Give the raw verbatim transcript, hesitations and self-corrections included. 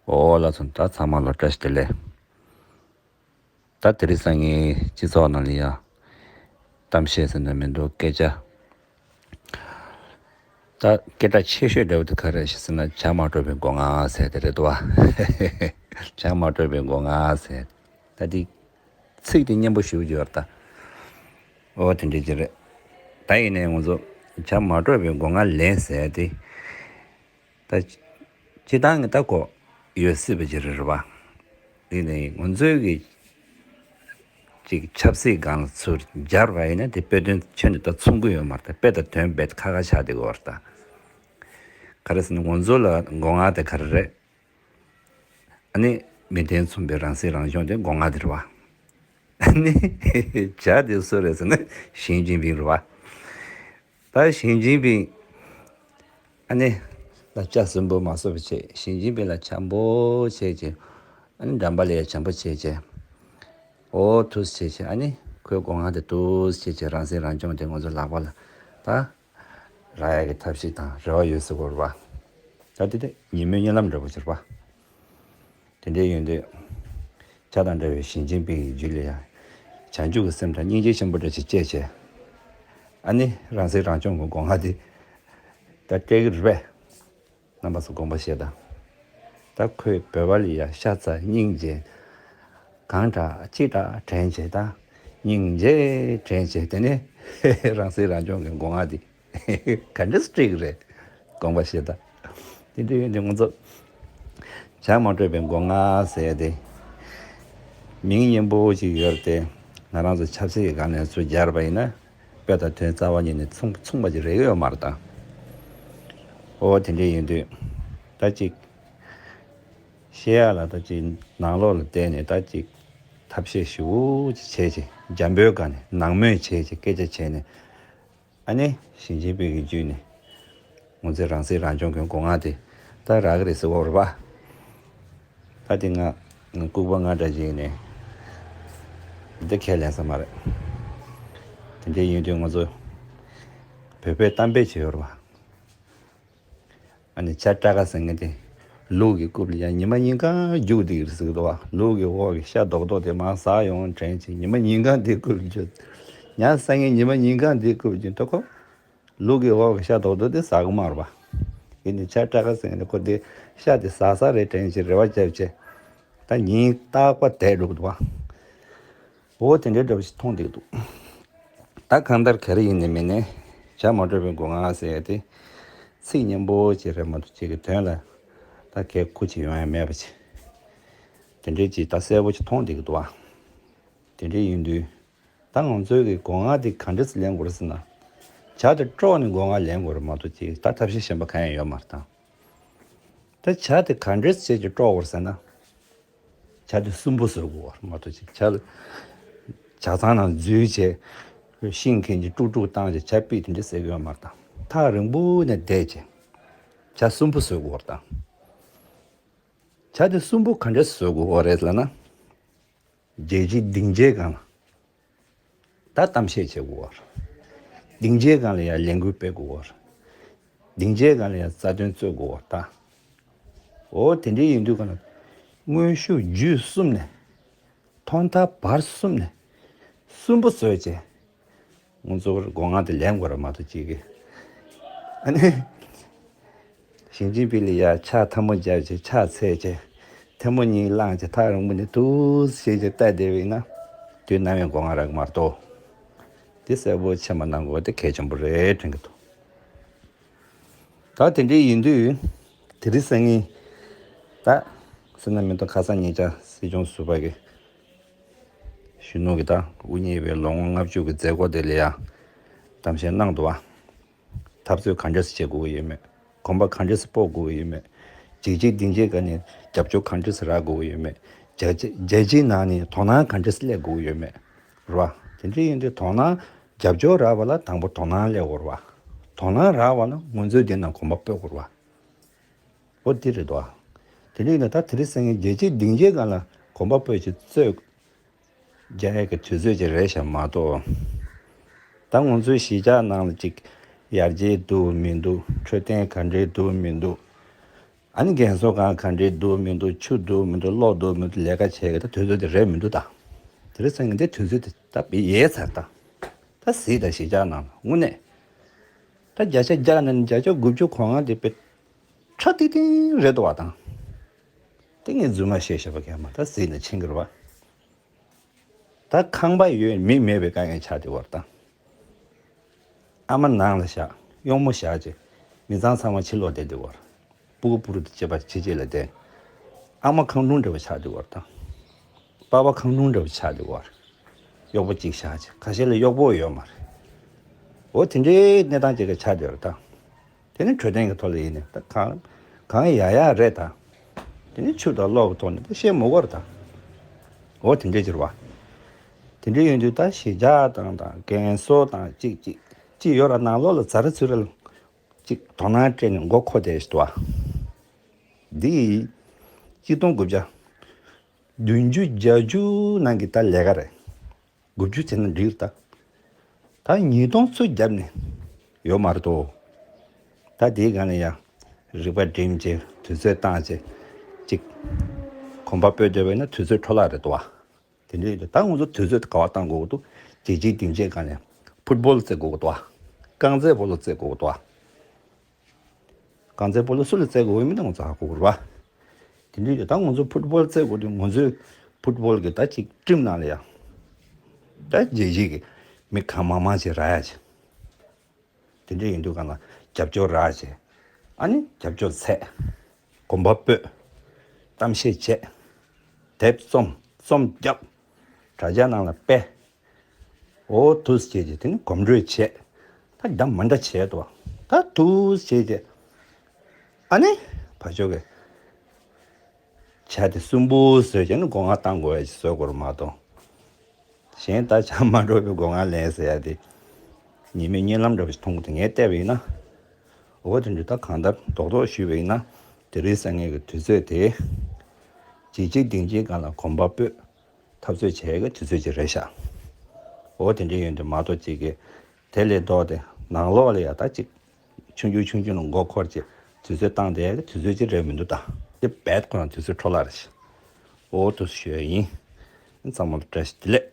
འོ་ལགས་སོ། ད་ཚང་མ་ལ་བཀྲ་ཤིས་བདེ་ལེགས། ད་དེ་རིང་སང་ཉིན་སྤྱི་ཚོགས་ནང་ལ་ཡ་གཏམ་བཤད་ཟེར་ན་མི་འདུག་སྐད་ཆ། ད་སྐད་གྲགས་ཆེ་ཤོས་འདྲ་བོ་དེ་ག་རེ་རེད་ཟེར་ན། བྱ་མ་སྤྲོད་པའི་སྒོ་ང་ཟེར་དེ་རེད་དོ། བྱ་མ་སྤྲོད་པའི་སྒོ་ང་ཟེར། ད་དེ་ཚིག་དེ་སྙན་པོ་ཞེ་པོ་ཅིག་ཡོད་རེད་ད། འོ་དེ་འདྲ་ཅིག་རེད། ད་ཡིན་ནའི་ང་ཚོ་བྱ་མ་སྤྲོད་པའི་སྒོ་ང་ལེན་ཟེར་དེ། ད་སྤྱིར་བཏང་གི་ད་གོ་ཡོད་སྲིད་པ་ཅིག་རེད་རེད་པ། དེ་ནས་ང་ཚོའི་གི་ཅིག་ཆབ་སྲིད་སྒང་ལ་ཚུར་སྦྱར་བ་ཡིན་ན་དེ་དཔེ་དོན་ཁྱོན་ནས་ད་མཚུངས་ཀྱི་ཡོད་མ་རེད། དཔེ་དང་དོན་རྦད་ཁ་ཁ་ཆགས་བསྡད་ཀྱི་ཡོད་རེད་ད། ག་རེ་ཟེར་ན་ང་ཚོ་ལ་སྒོ་ང་དེ་ག་རེ་རེད། ཨ་ནི་མི་ལྡན་མཚུངས་པའི་རང་སྲིད་རང་སྐྱོང་དེ་སྒོ་ང་དེ་རེད་པ། ཨ་ནི་བྱ་དེ་སུ་རེད་ཟེར་ན་ཞི་ཅིན་ཕིང་རེད་པ། ད་ཞི་ཅིན་ཕིང་ཨ་ནི་ལ་ལྕགས་སུན་པོ་མ་བཟོ་བ་བྱས། ཞི་ཅིན་ཕིང་ལ་བྱམས་པོ་བྱས་བྱས། ཨ་ནི་འགྲམ་པ་ལ་ཡ་བྱམས་པོ་བྱས་བྱས། འོ་ཐུགས་བྱས་བྱས། ཨ་ནི་ཁོའི་སྒོ་ང་དེ་ཐུགས་བྱས་བྱས། རང་སྲིད་རང་སྐྱོང་དེ་ང་ཚོ་ལག་པ་ལ་ད་རག་ཡ་གི་ཐབས་ཤེས་དང་རེ་བ་ཡོད་ཟེར་གོ་རེད་པ། ད་དེ་དེ་ཉིན་མོའི་གཉིད་ལམ་འདྲ་པོ་ཅིག་རེད་པ། དེ་འདྲའི་ཡོད་དུས། བྱ་དང་འདྲ་བའི་ཞི་ཅིན་ཕིང་གི་རྒྱུད་ལ་ཡང་བྱང་ཆུབ་ཀྱི་སེམས་དང་སྙིང་རྗེ་ཆེན་པོ་འདྲ་ཞིག་སྐྱེས་བྱས། ཨ་ནི་རང་སྲིད་རང་སྐྱོང་གི་སྒོ་ང་དེ་ད་སྤྲད་ཀྱི་རེད་པས། རྣམ་པ་ཚོ་དགོངས་པ་བཞེས་དང་། ད་ཁོས་བོད་པ་ལ་ཡང་ཤ་ཚ་སྙིང་རྗེ། གང་དྲག་ཅི་དྲག་དྲན་བྱས་དང་། སྙིང་རྗེ་དྲན་བྱས། དེ་ནས་རང་སྲིད་རང་སྐྱོང་གི་སྒོ་ང་དེ། ག་འདྲ་སྤྲད་ཀྱི་རེད། དགོངས་པ་བཞེས་དང་། དེ་འདྲ་ཡིན་དུས་ང་ཚོ་བྱ་མ་སྤྲོད་པའི་སྒོ་ང་ཟེར་ཏེ་མིང་སྙན་པོ་ཅིག་ཡོད་དེ། ང་རང་ཚོ་ཆབ་སྲིད་ཀྱི་སྒང་ནས་ཚུར་སྦྱར་བ་ཡིན་ན་དཔེ་དང་དོན་རྩ་བ་ཉིད་ནས་མཚུངས་མཚུངས་པ་ཅིག་རེག་གི་ཡོད་མ་རེད་ད། འོ་དེ་འདྲ་ཡིན་དུས་ད་ཅིག་བཤད་ཡ་ལ་ད་ཅིག་ནང་ལོགས་ལ་བལྟས་ནས་ད་ཅིག་ཐབས་ཤེས་ཞེ་པོ་ཅིག་བྱས་བྱས། འཇམ་པོའི་སྒང་ནས་ནང་མོལ་བྱས་བྱས། སྐད་ཆ་བྱས་ནས། ཨ་ནི་ཞི་ཅིན་ཕིང་གི་བརྒྱུད་ནས་ང་ཚོའི་རང་སྲིད་རང་སྐྱོང་གི་སྒོ་ང་དེ་ད་རག་གི་རེད་ཟེར་བ་རེད་པ། ད་དེ་ང་ང་ལྐུགས་པ་ང་འདྲ་ཅིག་ནས་འདི་ཁས་ལེན་ས་མ་རེད། དེ་འདྲ་ཡིན་དུས་ང་ཚོ་བོད་པའི་གཏམ་དཔེ་ཅིག་ཡོད་རེད་པ། ཨ་ནི་བྱ་སྐྲ་དཀར་ཟེར་མཁན་དེ། ལུག་གི་རྐུབ་ལ་ཡང་ཉི་མ་ཉིན་གང་རྒྱུག་བསྡད་ཀྱི་རེད་ཟེར་གི་འདུག་པ། ལུག་གི་འོག་གི་ཤ་རྡོག་རྡོག་དེ་མར་ཟག་ཡོང་དྲན་བྱས། ཉི་མ་ཉིན་གང་དེའི་རྐུབ་ལ་རྒྱུག་ཉ་ཟ་མཁན་ཉི་མ་ཉིན་གང་དེའི་རྐུབ་ལ་རྒྱུག་ད་ཁོ་ལུག་གི་འོག་གི་ཤ་རྡོག་རྡོག་དེ་ཟ་གི་མ་རེད་པ། ཡིན་ནའི་བྱ་སྐྲ་དཀར་ཟེར་མཁན་དེ་ཁོ་དེ་ཤ་དེ་ཟ་ས་རེད་དྲན་བྱས་རེ་བ་བརྒྱབ་བྱས། ད་ཉིན་རྟག་པར་དེད་འགྲོ་གི་འདུག་པ། འོ་དེ་འདྲའི་འདྲ་པོ་ཞིག་མཐོང་བསྡད་འདུག་ད་གང་ལྟར་ག་རེ་ཡིན་ནའི་མིན་ནའི་བྱ་མ་སྤྲོད་པའི་སྒོ་ང་ཟེར་ཡ་དེ་ཚིག་སྙན་པོ་ཅིག་རེད་མ་གཏོགས་ཅིག་གི་དོན་ལ་ད་གལ་ཁུ་ཅིག་ཡོང་ཡ་མེད་པ་ཅིག་དེ་འདྲའི་ཅིག་ད་གསལ་པོ་ཅིག་མཐོང་བསྡད་ཀྱི་འདུག་ཨ། དེ་འདྲའི་ཡིན་དུས་ད་ང་ཚོའི་གི་སྒོ་ང་དེ་ག་འདྲས་སེ་ལེན་དགོས་རེད་ཟེར་ན། བྱ་དེ་དཀྲོགས་ནས་སྒོ་ང་ལེན་དགོས་རེད་མ་གཏོགས་ཅིག་ད་ཐབས་ཤེས་གཞན་པ་གང་ཡང་ཡོད་མ་རེད་ད། ད་བྱ་དེ་ག་འདྲས་བྱས་ཀྱི་དཀྲོག་དགོས་ཟེར་ན། བྱ་དེ་སུན་པོ་བཟོ་དགོས་པ་མ་གཏོགས་ཅིག་བྱ་ལ། བྱ་ཚང་ནང་འཛུལ་བྱས། ཤིང་གན་གྱིས་དཀྲུག་དཀྲུག་བཏང་བྱས་བྱ་ཕུད་དེ་འདྲས་ཟེར་གི་ཡོད་མ་རེད་ད། ཐག་རིང་པོ་ནས་བསྡད་བྱས། བྱ་སུན་པོ་བཟོ་དགོས་པ་དང་། བྱ་དེ་སུན་པོ་ག་འདྲས་བཟོ་དགོས་པ་རེད་ལབ་ན། རྒྱལ་སྤྱིའི་སྡིངས་ཆའི་སྒང་ལ་ད་གཏམ་བཤད་བྱེད་དགོས་པ་རེད། སྡིངས་ཆའི་སྒང་ལ་ཡང་ལས་འགུལ་སྤེལ་དགོས་པ་རེད། སྡིངས་ཆའི་སྒང་ལ་ཡང་རྩ་དོན་རྩོད་དགོས་པ་རེད་ད། འོ་དེ་འདྲའི་ཡིན་དུས་ག་ལ་དངོས་ཤུགས་བརྒྱུད་གསུམ་ནས་ཐོག་མཐའ་བར་གསུམ་ནས་སུན་པོ་བཟོས་བྱས། ང་ཚོ་སྒོ་ང་དེ་ལེན་དགོས་རེད་མ་གཏོགས་ཅིག་གི། ཨ་ནི། ཞི་ཅིན་ཕིང་ལ་ཡ་ཕྱག་ཐལ་མོ་སྦྱར་བྱས་ཕྱག་འཚལ་བྱས། ཐལ་མོ་གཉིས་བླངས་བྱས་ཐག་རིང་པོ་ནས་ཐུགས་བཞེས་བྱས་བལྟས་བསྡད་པ་ཡིན་ན། དུས་ནམ་ཡང་སྒོ་ང་རག་གི་མ་གཏོགས། དེ་གསལ་པོ་ཕྱེ་མ་གནང་དགོས་དེ་གལ་ཆེན་པོ་རེད་དྲན་གྱི་འདུག་ད་དེ་འདྲའི་ཡིན་དུས། དེ་རིང་སང་ཉིན། ད། སེམས་ན་མི་གཏོང་ཁ་སང་ཉེ་ཆར་སྲིད་སྐྱོང་ཟུར་པ་གི་གཞོན་ནུ་གི་ད་དབུ་བརྙེས་པའི་ལོ་ངོ་ལྔ་བཅུ་གི་མཛད་སྒོ་དེ་ལ་ཡང་གཏམ་བཤད་གནང་འདུག་བ། འཐབ་རྩོད་ག་འདྲས་སེ་བྱེད་དགོས་ཀྱི་ཡོད་མེད། གོམ་པ་ག་འདྲས་སེ་སྤོ་དགོས་ཀྱི་ཡོད་མེད། རྒྱལ་སྤྱིའི་སྡིངས་ཆའི་སྒང་ནས་རྒྱབ་སྐྱོར་ག་འདྲས་སེ་རག་དགོས་ཀྱི་ཡོད་མེད། རྒྱལ་སྤྱི་རྒྱལ་སྤྱིའི་ནང་ནས་དོ་སྣང་ག་འདྲས་སེ་སླེབས་དགོས་ཀྱི་ཡོད་མེད། རེད་བ། དེ་འདྲ་ཡིན་དུས་དོ་སྣང་རྒྱབ་སྐྱོར་རག་པ་ལ་དང་པོ་དོ་སྣང་སླེབས་དགོས་རེད་བ། དོ་སྣང་རག་པ་ལ་ང་ཚོས་འདི་ནང་གོམ་པ་སྤོ་དགོས་རེད་བ། འོ་འདི་རེད་དོ། དེ་འདྲ་ཡིན་ན་ད་དེ་རིང་སང་ཉིན་རྒྱལ་སྤྱིའི་སྡིངས་ཆའི་སྒང་ལ་གོམ་པ་སྤོས་ཤིག་རྩོད། རྒྱག་ཡས་ཀྱི་དུས་ཚོད་ཅིག་རེད་ཤག་མ་གཏོགས། ད་ང་ཚོའི་གཞིས་ཆགས་ནང་ལ་ཅིག་ཡར་རྒྱས་འདུག་མི་འདུག་འཕྲོད་བསྟེན་ག་འདྲའི་འདུག་མི་འདུག་ཨ་ནི་རྒན་གསོ་ཁང་ག་འདྲས་འདུག་མི་འདུག་ཆུ་འདུག་མི་འདུག་གློག་འདུག་མི་འདུག་ལས་ཀ་བྱེད་ཀྱི་ད་དུས་ཚོད་དེ་རེད་མི་འདུག་ད། དེ་རིང་སང་ཉིན་དེ་དུས་ཚོད་དེ་ད་བི་ཡལ་ཚར་ད། ད་གཟིགས་ད་གཞིས་ཆགས་ནང་ལ་དངོས་གནས། ད་བརྒྱ་ཆ་བརྒྱ་ནས་བརྒྱ་ཆ་དགུ་བཅུ་གོ་ལྔ་དེ་དཔེ་ཁྲ་ཏིང་ཏིང་རེད་འདུག་བ་དང་། དེ་ངས་རྫུན་མ་བཤད་བཤད་པ་གས་མ་ད་གཟིགས་ནས་ཕྱིན་གི་རེད་བ། ད་ཁང་པ་ཡོད་མི་མེད་པའི་དཀའ་ངལ་ཆགས་བསྡད་པ་རེད་ད། ཨ་མ་ནང་ལ་བཞག་གཡོག་མོ་བཞག་ཅིག་མི་ཚང་ཚང་མ་ཕྱི་ལོགས་བསྡད་བསྡད་པ་རེད། སྤུ་གུ་སྤུ་རུ་དང་བཅས་པ་ཕྱི་རྗེས་ལ་བསྡད། ཨ་མ་ཁང་ཁྲུང་འདྲ་བོ་ཆགས་བསྡད་པ་རེད་ད། པ་ཕ་ཁང་ཁྲུང་འདྲ་བོ་ཆགས་བསྡད་པ་རེད། གཡོག་པོ་གཅིག་བཞག་ཅིག་ཁ་ཤས་ལ་གཡོག་པོ་ཡོད་མ་རེད། འོ་དེ་འདྲའི་གནས་སྟངས་ཅིག་ག་ཆགས་བསྡད་པ་རེད་ད། དེ་ནི་འཕྲོད་བསྟེན་གྱི་ཐོག་ལ་ཡིན་ནས་ད་གང་གང་ཡག་ཡག་རེད་ད། དེ་ནི་ཆུ་དང་གློག་གི་ཐོག་ནས་ད་བཤད་མི་དགོས་རེད་ད། འོ་དེ་འདྲས་ཀྱི་རེད་བ། དེ་འདྲས་ཡིན་དུས་ད་གཞིས་ཆགས་དང་དང་རྒན་གསོ་དང་གཅིག་གཅིག་གཅིག་ཡོད་ར་ནང་ལོགས་ལ་ཛ་ར་ཚུ་ར་ལ་གཅིག་དོ་སྣང་སྤྲད་ནས་མགོ་འཁོར་བསྡད་ཤི་འདུག་བ། འདི་གཅིག་སྟོང་དགུ་བརྒྱ་བདུན་ཅུ་བརྒྱད་ཅུ་ནང་གི་ད་ལས་ཀ་རེད། དགུ་བཅུ་བྱས་ན་འགྲིག་རེད་ད། ད་ཉིས་སྟོང་ཚུར་བརྒྱབ་ནས་ཡོད་མ་རེད་དོ། ད་དེའི་སྒང་ལ་ཡང་རིག་པ་སྒྲིམ་བྱས་དུས་ཚོད་བཏང་བྱས་ཅིག་གོམ་པ་སྤོས་བསྡད་པ་ཡིན་ན་དུས་ཚོད་འཕྲོ་བརླག་རེད་དོ། དེ་འདྲ་ཡིན་དུས་ད་ང་ཚོ་དུས་ཚོད་ག་བ་བཏང་དགོས་ཀྱི་འདུག་རྒྱལ་སྤྱིའི་སྡིངས་ཆའི་སྒང་ལ་ཕུཊ་བོལ་རྩེ་དགོས་ཀྱི་འདུག་རྐང་རྩེད་སྤོ་ལོ་རྩེ་དགོས་ཀྱི་འདུག་རྐང་རྩེད་སྤོ་ལོ་སུ་ལ་རྩེ་དགོས་ཡོད་མིན་ད་ང་ཚོ་ཧ་གོ་དགོས་རེད་བ། དེ་འདྲ་ཡིན་དུས་ད་ང་ཚོ་ཕུཊ་བོལ་རྩེ་དགོས་དུས་ང་ཚོའི་ཕུཊ་བོལ་གྱི་ད་ཅིག་ཊིམ་ནང་ལ་ཡང་ད་རྒྱལ་སྤྱིའི་གི་མི་གང་མང་མང་ཞིག་རག་ཡ་ཆེ། དེ་འདྲ་ཡིན་དུས་གང་ལ་རྒྱབ་སྐྱོར་རག་བྱས། ཨ་ནི་རྒྱབ་སྐྱོར་ཚད། གོམ་པ་སྤོས། གཏམ་བཤད་བྱས། དེབ་རྩོམ། རྩོམ་བརྒྱབ། དྲ་རྒྱ་ནང་ལ་སྤེལ། འོ་དུས་བྱས་རྗེས་དེ་ནི་གོམ་བགྲོད་བྱས། ད་འདྲ་མ་འདྲ་བྱས་འདུག་ད་དུས་བྱས་རྗེས། ཨ་ནི་ཕར་ཕྱོགས་ཀྱི་བྱ་དེ་གསུམ་པོ་བཟོས་ཀྱང་ནི་སྒོ་ང་བཏང་དགོས་ཡ་ཞིག་བཟོ་དགོས་རེད་མ་གཏོགས། གཞན་ད་བྱ་མ་འགྲོ་བའི་སྒོ་ང་ལེན་ཟེར་ཡ་དེ། ཉེས་མེད་གཉིད་ལམ་འདྲ་བ་ཞིག་མཐོང་གི་འདུག་ངས་བལྟས་པ་ཡིན་ན། འོ་དེ་འདྲ་ད་གང་ལྟར་རྡོག་རྡོག་ཞུས་པ་ཡིན་ན། དེ་རིང་སང་ངེད་ཀྱི་དུས་ཚོད་དེ། རྒྱལ་སྤྱིའི་སྡིངས་ཆའི་སྒང་ལ་གོམ་པ་སྤོས། འཐབ་རྩོད་བྱེད་ཡག་གི་དུས་ཚོད་ཅིག་རེད་ཤག་འོ་དེ་འདྲ་ཡིན་དུས་མ་གཏོགས་ཅིག་གི། དེ་ལས་ལྡོག་སྟེ་ནང་ལོགས་ལ་ཡ་ད་ཅིག་ཆུང་ཆུང་ཆུང་ཆུང་ལ་མགོ་འཁོར་བྱས་དུས་ཚོད་བཏང་བསྡད་ཡག་གི་དུས་ཚོད་ཅིག་རེད་མི་འདུག་ད་དེ་རྦད་ཁོ་རང་དུས་ཚོད་འཕྲོ་བརླག་རེད་ཤག་འོ་དེ་ཞུ་ཡ་ཡིན། ཚང་མ་ལ་བཀྲ་ཤིས་བདེ་ལེགས།